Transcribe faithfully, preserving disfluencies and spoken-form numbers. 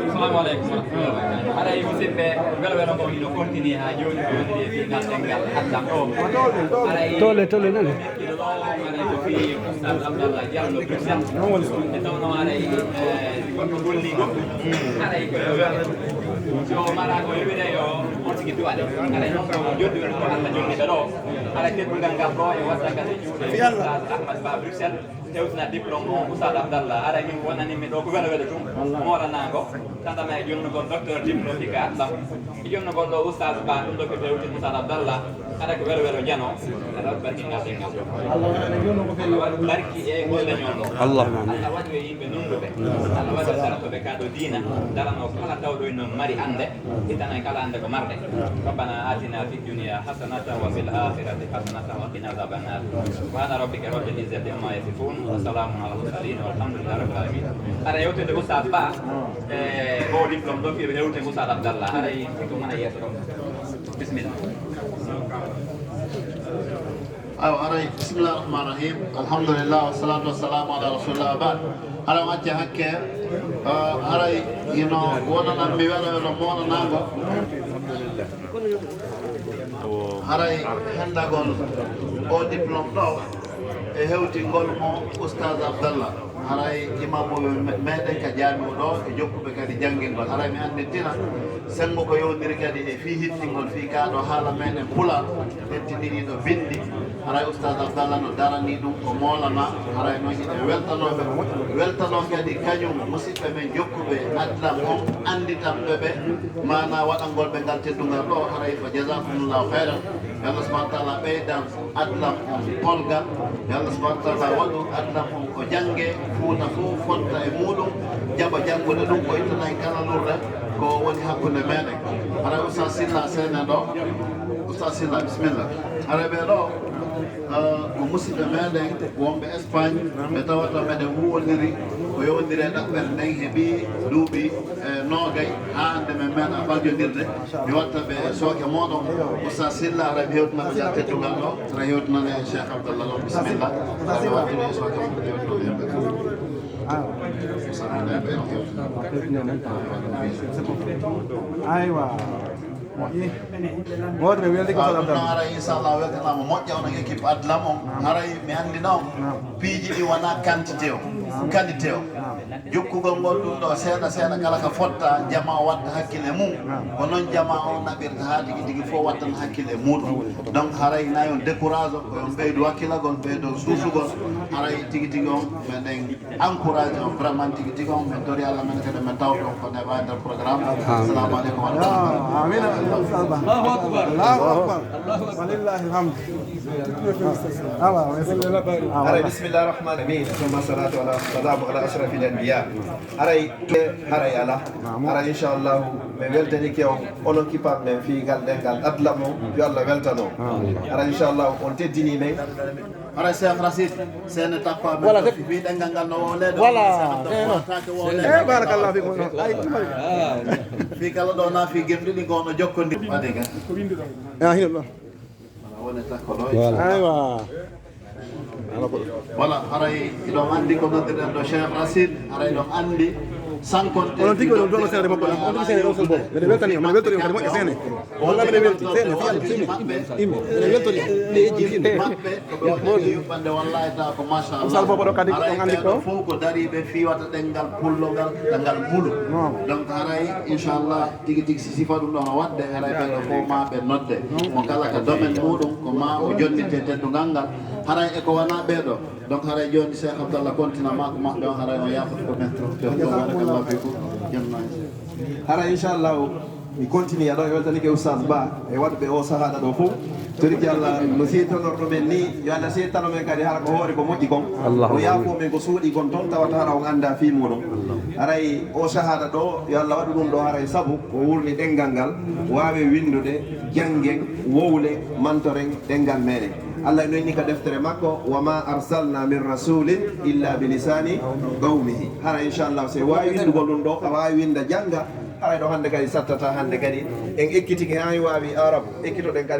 Assalamu aleykum wa rahmatullahi wa barakatuh. Haray musidɓe, welo welo ngo hino continue haa jooni, ko woni e fii ngal ɗenngal adlam ɗo. Haray tole, tole, nani. Haray ko fii Oustaz Abdallah Diallo Bruxelles. Nde tawnoo haray, eh, wonno golli ngo. Haray ko welo. So mara ko yewire yo on tigi duwade. Haray noon ko joddi ko Allah jonni ɓe ɗo. Haray teddungal ngal ɗo e watta kadi juuɗe Oustaz Ahmad Ba Bruxelles. Hewtina diplôme o Oustaz Abdallah. Haray min wonani mi ɗo ko welo welo tum. Moolanaango. Tandama e jonnugol docteur diplôme ɗi ka adlam. E jonnugol ɗo Oustaz Ba, ɗum ɗo ko hewtin Oustaz Abdallah. Haray ko welo welo jano. Haray waɗi barki ngal ɗe ngal. Allah waɗi barki e golle ñon ɗo. Allahumma amin. Allah waɗi ɓe yimɓe nunɗuɓe. Allah waɗi sartoɓe ka ɗo diina. Darano kala tawɗo ino mari annde. Ittana en kala annde ko marɗe. ربنا آتنا في الدنيا حسنة وفي الآخرة حسنة وقنا عذاب النار. سبحان ربك رب العزة عما يصفون وسلام على المرسلين والحمد لله رب العالمين. Haray yewtede Oustaz Ba, e o diplôme ɗo fii yewtede Oustaz Abdallah. Haray ko mana yeeso ɗo. Bismillah. Awa, haray, bismillah rahman rahim. Alhamdulillah, wassalatu wassalamu ala rasulillah, wa ba'd. Haray on acca hakke, eh, haray ino wonanan mi welo welo moolanaango. Haray hendagol o diplôme ɗo e hewtingol mo Oustaz Abdallah. Haray imamuɓe me-, meɗen ka jaami'u ɗo e jokkuɓe kadi janngingol. Haray mi anndintina senngo ko yowndiri kadi e fii hittingol fii kaa ɗo haala meɗen Pulaar hettiniri ɗo binndi. Haray Oustaz Abdallah no daranii ɗum ko moolana. Haray noon hiɗen weltanooɓe, weltanoo kadi kañum musidɓe men jokkuɓe adlam on, annditanɓe ɓe maanaa waɗangol ɓe ngal teddungal ɗo. Haray fa jazakumullahu khairan. Yo Allah subhanahu wa taala ɓeydan adlam on polgal. Yo Allah subhanahu wa taala waɗu adlam on ko jannge, Fuuta fof fonta e muuɗum, jaɓa janngude ɗum, ko ittana en kala lurde ko woni hakkunde meɗen. Haray Oustaz Sylla seene ɗo. Oustaz Sylla, bisimilla. Haray ɓee ɗo, eh, ko musidɓe meɗen wonɓe Espagne, ɓe tawata meɗen huuwondiri ko yowondiri e ɗaɓɓere nden heɓi duuɓi, eh, noogay haa hannde men meeɗa faajondirde. Mi watta ɓe sooke mooɗon, Oustaz Sylla, haray mi hewtinana ngal teddungal ɗo, haray hewtinana en Cheikh Abdallah ɗo, bisimilla. Haray mi watta ɓe sooke mooɗon, hewtinana en ɓe. Aywa. Wootere welti ko Salam Dam. Haray inchallah weltanaama moƴƴa onon équipe adlam on. Haray mi anndina on piiji ɗi wonaa quantité o, qualité o. Jokkugol ngol ɗum ɗo seeɗa seeɗa kala ka fotta, jama o watta hakkille mum. Ko noon jama o naɓirta haa tigi tigi fof wattan hakkille muuɗum. Donc haray na yon décourage on, ko yon ɓeydu wakkilagol, ɓeydo suusugol. Haray tigi tigi on meɗen encouragé on vraiment tigi tigi on, min tori Allah men kadi min tawto on ko neɓa e nder programme. Assalamu aleykum wa rahmatullahi. Amin. Allahu akbar. Allahu akbar. Walillahi alhamdu. Awa, awa. Haray bismillah rahman rahim. Thumma salatu wa salamu ala ashrafil anbiya. Haray, haray ala. Haray inchallahu min weltanike on, onon kipaɓe men fii ngal ɗenngal adlam o, yo Allah weltano. Haray inchallahu on teddini men. Haray Cheikh Racine, seene takko amen. Voilà, ko fii ɗenngal ngal no wowleede. Voilà, Cheikh Abdou, eh, no. Wowlaaka wowleede. Eh, barakallahu fikum. Ay, ɗum ari. Fii kala ɗo na fii gemɗi ɗi ngono jokkondi. Waɗi ga. Ah, hino ɗo. Wala wone takko ɗo. Voilà. Aywa. Voilà, haray iɗon anndi ko noddirɗen ɗo Cheikh Racine, haray iɗon anndi sankonte. Onon tigi oɗon duwano seeɗa makko ɗam, on tigi seeɗa ɗon fof. Mbeɗa weltani on, mbeɗa weltori on kadi moƴƴa seene. Walla mbeɗa welti, seene, seene, seene. Yimɓe, mbeɗa weltori on. Ɗe ejji yimɓe. Maɓɓe, ko ɓe waɗi yuɓɓande, wallahi taala ko machallah. Sal Bobo ɗo kadi ko ɗon anndi ko. Fof ko dariiɓe fii wata ɗenngal pullo ngal, ɗenngal mbulu. Donc haray, inchallah, tigi tigi si sifa ɗum ɗo no waɗde, haray ɓen ɗo fof ma ɓe nodde. Mo kala ka domaine muɗum, ko ma o jonnite teddungal ngal. Haray e ko wona ɓee ɗo. Donc haray jooni Cheikh Abdallah kontina ma ko maɓɓe on, haray on yaafata ko men trop. Barakallahu fikum. Jonnaaji. Haray inchallahu mi continue ɗo, e weltanike Oustaz Ba e waɗɓe o sahada ɗo fof. Toriki Allah no seedtanorɗo men ni, yo Allah seedtano men kadi hara ko hoore ko moƴƴi kon. Allahumma amin. O yaafo men ko suuɗi kon toon tawata hara on annda fii muɗum. Haray o sahada ɗo, yo Allah waɗu ɗum ɗo haray sabu ko wurni ɗenngal ngal, waawe winndude, janngen, wowle, mantoren ɗenngal meɗen. Allah no inni ka deftere makko, "Wa ma arsalna min rasulin illa bi lisani qawmihi." Hara inchallah, si waawi winndugol ɗum ɗo, a waawi winnda, jannga, haray ɗo hannde kadi sattata hannde kadi. En ekkitike haa en waawi Arabu, ekkitoɗen kadi